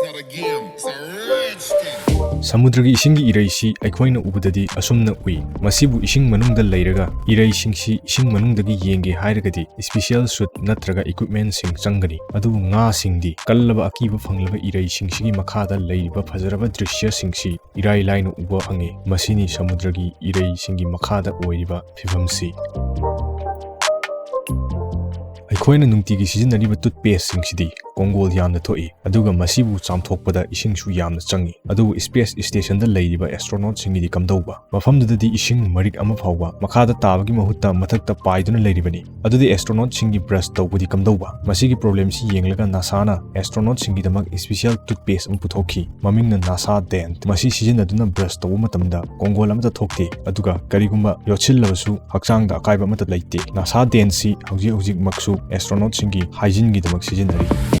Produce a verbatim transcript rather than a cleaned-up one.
Not a game. It's a rich thing. ꯁꯃꯨꯗ꯭ꯔꯒꯤ ꯏꯁꯤꯡꯒꯤ ꯏꯔꯩꯁꯤ ꯑꯩꯈꯣꯏꯅ ꯎꯕꯗꯗꯤ ꯑꯁꯨꯝꯅ ꯎꯏ꯫ ꯃꯁꯤꯕꯨ ꯏꯁꯤꯡ ꯃꯅꯨꯡꯗ ꯂꯩꯔꯒ ꯏꯔꯩꯁꯤꯡꯁꯤ ꯏꯁꯤꯡ ꯃꯅꯨꯡꯗꯒꯤ ꯌꯦꯡꯒꯦ ꯍꯥꯏꯔꯒꯗꯤ special suit ꯅꯠꯇ꯭ꯔꯒ equipmentꯁꯤꯡ ꯆꯪꯒꯅꯤ꯫ ꯑꯗꯨꯕꯨ ꯉꯥꯁꯤꯡꯗꯤ ꯀꯜꯂꯕ ꯑꯀꯤꯕ ꯐꯪꯂꯕ ꯏꯔꯩꯁꯤꯡꯁꯤꯒꯤ ꯃꯈꯥꯗ ꯂꯩꯔꯤꯕ ꯐꯖꯔꯕ ꯗ꯭ꯔꯤꯁ꯭ꯌꯁꯤꯡꯁꯤ ꯏꯔꯥꯏ ꯂꯥꯏꯅ ꯎꯕ ꯐꯪꯉꯤ꯫ ꯃꯁꯤꯅꯤ ꯁꯃꯨꯗ꯭ꯔꯒꯤ ꯏꯔꯩꯁꯤꯡꯒꯤ ꯃꯈꯥꯗ ꯑꯣꯏꯔꯤꯕ ꯐꯤꯕꯝꯁꯤ꯫ ꯑꯩꯈꯣꯏꯅ ꯅꯨꯡꯇꯤꯒꯤ ꯁꯤꯖꯤꯟꯅꯔꯤꯕ toothpasteꯁꯤꯡꯁꯤꯗꯤ ꯀꯣꯡꯒꯣꯜ ꯌꯥꯝꯅ ꯊꯣꯛꯏ, ꯑꯗꯨꯒ ꯃꯁꯤꯕꯨ ꯆꯥꯝꯊꯣꯛꯄꯗ ꯏꯁꯤꯡꯁꯨ ꯌꯥꯝꯅ ꯆꯪꯏ꯫ ꯑꯗꯨꯕꯨ space stationꯗ ꯂꯩꯔꯤꯕ astronautꯁꯤꯡꯒꯤꯗꯤ ꯀꯝꯗꯧꯕ? ꯃꯐꯝꯗꯨꯗꯗꯤ ꯏꯁꯤꯡ ꯃꯔꯤꯛ ꯑꯃ ꯐꯥꯎꯕ ꯃꯈꯥꯗ ꯇꯥꯕꯒꯤ ꯃꯍꯨꯠꯇ ꯃꯊꯛꯇ ꯄꯥꯏꯗꯨꯅ ꯂꯩꯔꯤꯕꯅꯤ꯫ ꯑꯗꯨꯗꯤ astronautꯁꯤꯡꯒꯤ brush ꯇꯧꯕꯗꯤ ꯀꯝꯗꯧꯕ? ꯃꯁꯤꯒꯤ problemꯁꯤ ꯌꯦꯡꯂꯒ NASAꯅ astronautꯁꯤꯡꯒꯤꯗꯃꯛ special toothpaste ꯑꯃ ꯄꯨꯊꯣꯛꯈꯤ꯫ ꯃꯃꯤꯡꯅ NASA Dent꯫ ꯃꯁꯤ ꯁꯤꯖꯤꯟꯅꯗꯨꯅ brush ꯇꯧꯕ ꯃꯇꯝꯗ ꯀꯣꯡꯒꯣꯜ ꯑꯃꯠꯇ ꯊꯣꯛꯇꯦ, ꯑꯗꯨꯒ ꯀꯔꯤꯒꯨꯝꯕ ꯌꯣꯠꯁꯤꯜꯂꯕꯁꯨ ꯍꯛꯆꯥꯡꯗ ꯑꯀꯥꯏꯕ ꯑꯃꯠꯇ ꯂꯩꯇꯦ꯫ NASA Dentꯁꯤ ꯍꯧꯖꯤꯛ ꯍꯧꯖꯤꯛꯃꯛꯁꯨ astronautꯁꯤꯡꯒꯤ hygieneꯒꯤꯗꯃꯛ ꯁꯤꯖꯤꯟꯅꯔꯤ꯫